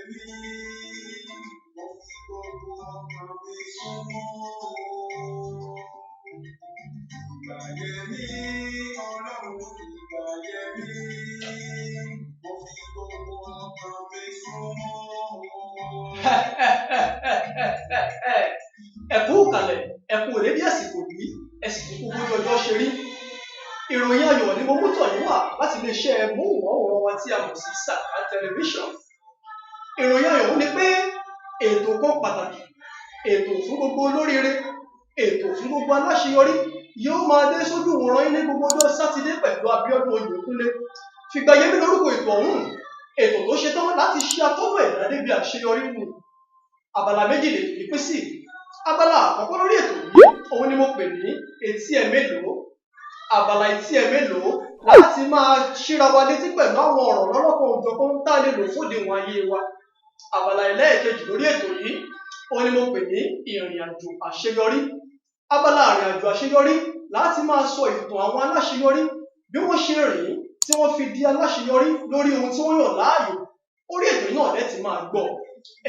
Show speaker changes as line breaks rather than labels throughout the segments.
mí, mo fi gbogbo ọkàn mi súnmọ́ ọ. Ìgbà yẹ mí, Ọlọ́run, ìgbà yẹ mí, mo fi gbogbo ọkàn mi súnmọ́ ọ.
Ẹ kú ìkàlẹ̀, ẹ kú dédé àsìkò yìí, ẹ sì kú bójú ọjọ́ ṣe rí. Ìròyìn ayọ̀ ni mo mú tọ̀ yín wá láti iléeṣẹ́ móhùnmáwòrán wa tí a mọ̀ sí Sàká Tẹlifíṣàn. Ìròyìn ayọ̀ ọ̀hún ni pé ètò kan pàtàkì, ètò fún gbogbo olóríire, ètò fún gbogbo aláṣeyọrí yóò máa dé sójú ìwòran yín ní gbogbo ọjọ́ Sátidé pẹ̀lú Abíọ́dún Oyèkúnlé. Fìgbàyẹmí lórúkọ ètò ọ̀hún, ètò tó ṣetán láti ṣe atọ́nà ẹ̀dá débi àṣeyọrí nù. Abala méjì lètò yìí pín sí. Abala àkọ́kọ́ lórí ètò yìí, òun ni mo pè ní Etí Ẹ Mélòó. Abala Etí Ẹ Mélòó láti máa ṣíra wa létí pẹ̀lú àwọn ọ̀rọ̀ lọ́lọ́kan òjọ̀kan tá a lè lò fódiwọ̀n ayé wa. Abala ẹlẹ́ẹ̀kejì lórí ètò yìí, òun ni mo pè ní Ìrìn Àjò Àṣeyọrí. Abala Ìrìn Àjò Àṣeyọrí láti máa sọ ìtàn àwọn aláṣeyọrí, bí wọ́n ṣe rìn tí wọ́n fi di aláṣeyọrí lórí ohun tí wọ́n yàn láàyò. Orí ètò yìí náà lẹ ti máa gbọ́.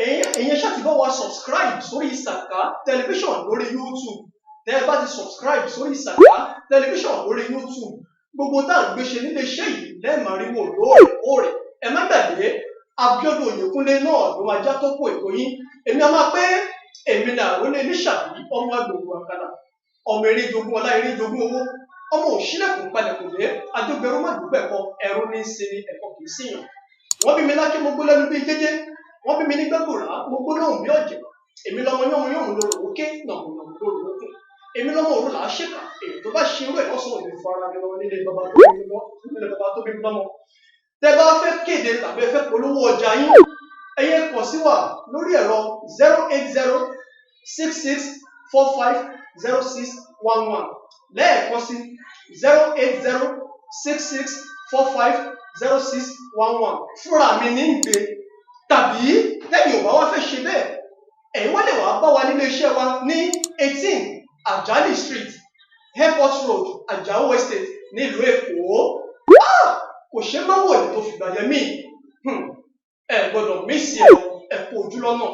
Ẹ̀yin ṣáà ti bá wa subscribe sórí Sàká Tẹlifíṣàn lórí YouTube. Tẹ́ ẹ bá ti subscribe sórí Sàká Tẹlifíṣàn lórí YouTube, gbogbo tá à ń gbé ṣe nílé iṣẹ́ yìí lẹ́ẹ̀ máa rí wò lóòrèkóòrè. Ẹ má gbàgbé, Abíọ́dún Oyèkúnlé náà ló máa já tó kó ètò yín. Èmi a máa pé èmi ní àrólé Lísàbí, ọmọ agbègbè àkàlà, ọmọ eré jogún ọlá, eré jogún owó, ọmọ òṣìlẹ̀kùn palẹ̀kùn dé, ajógbẹrún má dùgbẹ̀kọ, ẹrú ní í sinmi, ẹ̀kọ́ kì í síyàn. Wọ́n bí mi lákè, mo gbó lẹ́nu bíi jẹ́jẹ́. Wọ́n bí mi ní gbẹ́gbòrá, mo gbó lóhùn bí ọ̀jẹ̀. Èmi lọmọ yánmu yánmu lóró òkè, nàmù nàmù lóró òkun. Èmi lọmọ òru là á ṣèkà, èyí tó bá ṣe irú ẹ̀ lọ́sàn-án òní fún ara mi lọ nílé bàbá tó bí mi lọ, nílé bàbá tó bí mi lọ́mọ. Tẹ́ bá fẹ́ kéde tàbí ẹ fẹ́ polówó ọjà yín, ẹ̀yẹ kàn sí wa lórí ẹ̀rọ 08066450611. Lẹ́ẹ̀kan sí, 08066450611. Fúnra mi ní ń gbé, tàbí tẹ́yìn ò bá wá fẹ́ ṣe bẹ́ẹ̀, ẹ̀yin wá lè wá bá wa nílé iṣẹ́ wa ní 18 Ajali Street, Airport Road, Ajao Estate, nílùú Èkó. Kò ṣeé má wò ní tó fìgbà yẹn mí. Ẹ gbọ́dọ̀ miss ẹ, ẹ kú ojú lọ́nà.